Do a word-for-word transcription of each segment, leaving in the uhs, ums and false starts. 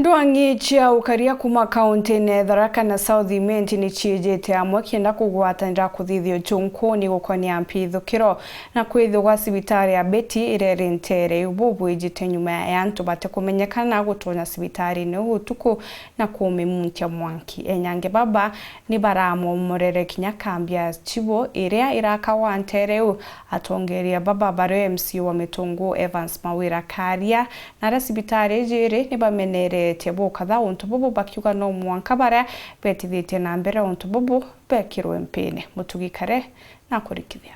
Ndwang'i cia ukaria kuma kaunti-ini ya Tharaka na South Imenti ni ciijite amwe kienda kugwatanira kuthithia uchunkuni gukonia mpithukiro na kwithwa gwa cibitari ya Betty iria iri nteere iu bubwijite nyuma ya antu batikumenyekana gutonya cibitari-ini iu utuku na kumimuntia mwanki. Enyange baba ni baramomorere kinya kambi ya Chibo iria irakagwa nteere iu. Atongeria baba bario M C A wa Mitungu Evans Mawira Karia na aria cibitari iji iri ni bameneretie bukatha untu bubu bakiuga no mwanka baria betithitie na mbere untu bubu bekirwe mpini. Mutugi Kare na kurikithia.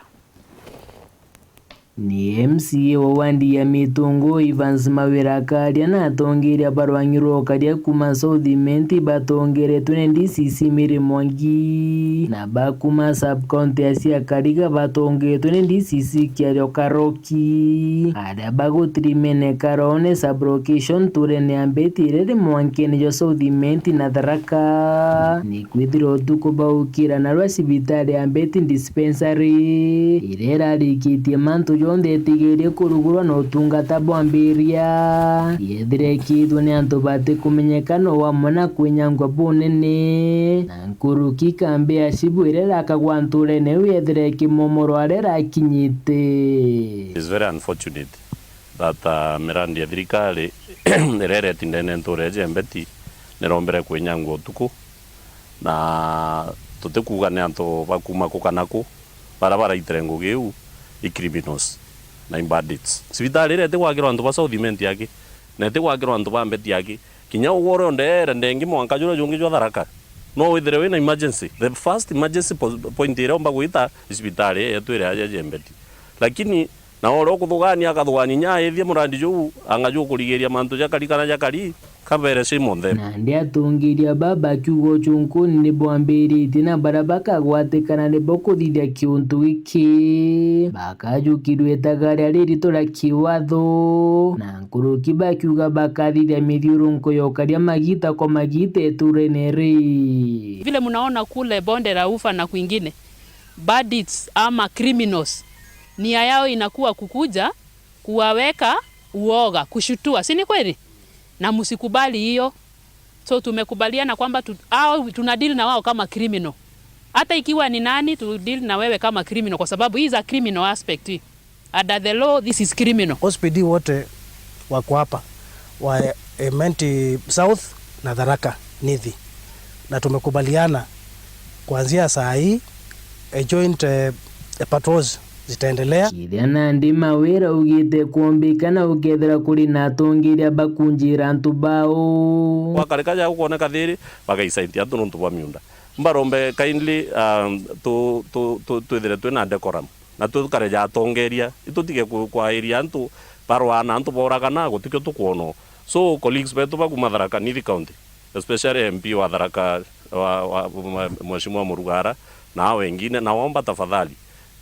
Ni M C A wa wandi ya Mitungu Evans Mawira Karia na atongeria barwang'i rwa ukaria kuma South Imenti batongeretwe ni D C C Mary Mwangi na ba kuma sub-county ya Siakariga batongeretwe ni D C C Kiario Karoki. Ki aria bagutirimene Karone sub-location nturene ya Mbeti iria iri mwankene jwa South Imenti na Tharaka. Ni kwithirwa utuku baukira narua cibitari ya Mbeti Dispensary iria irarikitie mantu jonthe itigirie kurugurwa na utungata bwambiria. Yethire ikiithwe ni antu batikumenyeka no amwe na kwinyangwa bunene. Na nkuruki kambi ya Chibu iria irakagwa nturene iu yethire ikimomorwa aria irakinyite. It's very unfortunate that, uh, mirandi ya thirikari iria ireti ndene ntuura iji ya Mbeti nirombere kwinyangwa utuku, na tutikuuga ni antu ba kuuma ku kana ku, baria baraitire ngugi iu i criminals na i bandits. Cibitari iria itigwakirwa antu ba South Imenti aki, na itigwakirwa antu ba Mbeti aki, kinya ugwe uria undeere ndengi mwanka juria jungi jwa Tharaka, no withire wina emergency. The first emergency po-, point iria umba gwita i cibitari yetu iria ya Jembeti. Lakini na uria ukuthugania akathugania inya aithie murandi juu, anga jukurigiria mantu jakari kana jakari, kabere shame on them. Nandi atongeria baba bakiuga uchunkuni ni bwambiritie na baria bakagwatikana nibo kuthithia kiuntu giki bakajukirwe itagaria ririto ria kiwatho, na nkuruki bakiuga bakathithia mithiurunko ya ukaria magita kwa magita iturene ri. Vile mnaona kule bonde la Ufa na kwingine, bandits ama criminals, nia yao inakuwa kukuja kuwaweka uoga, kushutua, si ni kweli? Na msikubali hiyo. So tumekubaliana kwamba tu, au tuna deal na wao kama criminal. Hata ikiwa ni nani, tu deal na wewe kama criminal, kwa sababu hii is a criminal aspect hii. Under the law, this is criminal. O C P D wote wako hapa, wa Imenti South na Tharaka Nithi, na tumekubaliana kuanzia saa hii, eh, joint, eh, patrols zitaendelea. Kiria nandi Mawira augite kwombika na gukethira kuri na atongeria bakunjira antu bao. Gwakarika ja gukwoneka thiri, bagaisaitia antu nontu bwa miunda. Mbarombe kindly, um, tu, tu, tu, twithire twina decorum. Na tukare ja atongeria, itutige ku-, kwairia antu barwana, antu boragana, gutikio tukwona. So, colleagues betu ba kuma Tharaka Nithi County, especially M P wa Tharaka, wa, wa, mwa-, Mheshimiwa Murugara, na hao wengine, nawaomba tafadhali,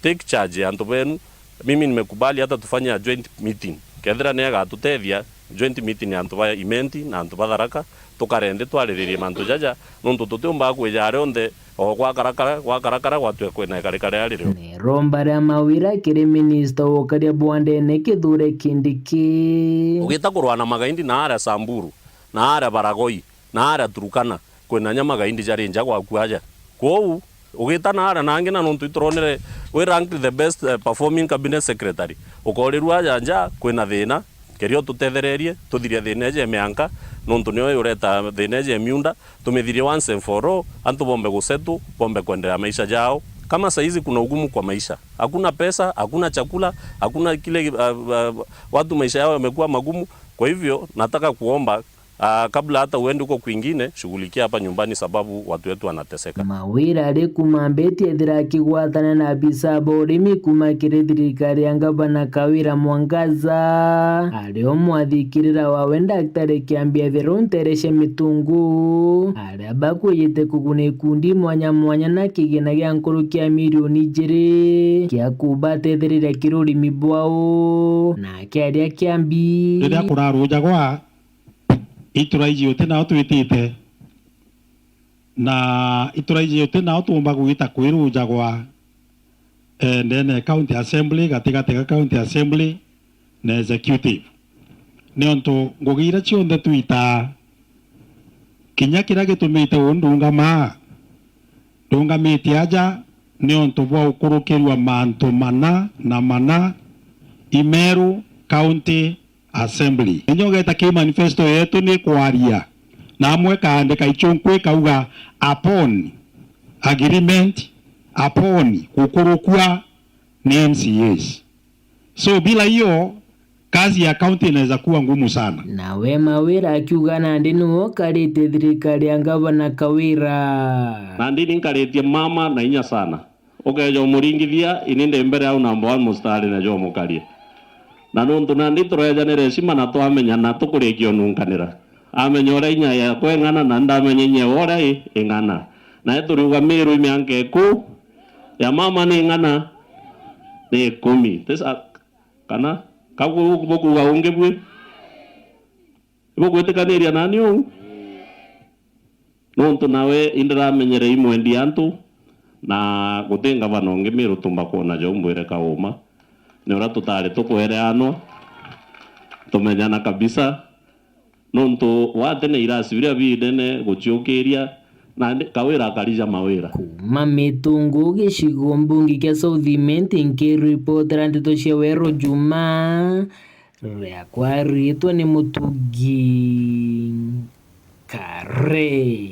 take charge ya antu benu. Mimi nimekubali hata tufanye a joint meeting. Kethira ni agatutethia, joint meeting ya antu ba Imenti na antu ba Tharaka, tukare nthi twariririe mantu jaja, nontu tutiumbaga kwija aria onthe o gwakarakara, gwakarakara gwatue kwina ikarikare aria rio. Ni romba ria Mawira kiri minista wa ukaria bwa ndene Kithure Kindiki. Ugita kurwa na magaindi na aria Samburu, na aria Baragoi, na aria Turkana, kwina nya magaindi jari nja gwaku aja. Kwou, ugita na aria nangi na nontu ituronere wi ranked the best, eh, performing cabinet secretary, ukorirua aja nja kwina thina, keria ututethererie tuthiria thina iji ya mianka, nontu niyo yureta thina iji ya miunda, tumithirie once and for all, antu bombe gusettle, bombe kuendelea maisha jao. Kama saizi kuna ugumu kwa maisha, hakuna pesa, hakuna chakula, hakuna kile, ah, ah, watu maisha yao yamekuwa magumu. Kwa hivyo, nataka kuomba, ah, kabla hata uende huko kwingine, shughulikia hapa nyumbani sababu watu wetu wanateseka. Mawira ari kuma Mbeti ethira akigwatana na abisa ba urimi kuma kiri thirikari ya ngavana Kawira Mwangaza. Ari o mwathikirira wawe Daktari Kiambi ethira unterecia Mitungu, aria bakwijite kuguna ikundi mwanya mwanya na kigina gia nkuruki ya milioni ijiri kia kubatethereria kiri urimi bwao. Nake aria Kiambi. Riria kurarujagwa, itura iji uti nao twitite, na itura iji uti nao tuumba gwita kwirujagwa, eh, ndene ya County Assembly, gatigati ga County Assembly na Executive. Niuntu ngugi iria cionthe twitaa, Kinya kiria gitumite uu ndungama, ndungamite aja ni untu bwa ukurukirua mantu mana na mana i Meru County Assembly. Inya ugeta ki manifesto yetu ni kwaria, na amwe kaandika ichunku ikauga upon agreement, upon gukurukua ni M C As. So bila hiyo, kazi ya county inaweza kuwa ngumu sana. Nawe Mawira akiuga nandi niwe ukarite thirikari ya ngavana Kawira. Nandi ni nkaritie mama na inya sana. Ukeeja umuringithia, ini ndi mbere au number one mustari na jo mukarie. Na nuntu nandi tureejanira heshima na twamenya na tukurikia ununkanira. Amenya uria inya yakwa ing'ana na ndamenya inya ya uria i ing'ana. Nae turiuga Miru i mianka iku, ya mama ni ing'ana? Ni ikumi. This, a-, kana, ka bu-, bukuuga ungi bwi? Ibugwitikaniria nani uu? Nuntu nawe indiramenyere i mwendi antu, na guti ngavana ungi Miru tumba kwona jo, mbwire kauma. Ni uria tutari tukwereanwa, tumenyana kabisa. Nuntu wa tene irasi biria binene guciukiria, nandi Kawira akarija Mawira. Kuuma Mitungu gicigo mbunge kia South Imenti, nkiripotera ndeto cia Weru Juma, riakwa riitwa ni Mutugi Kare.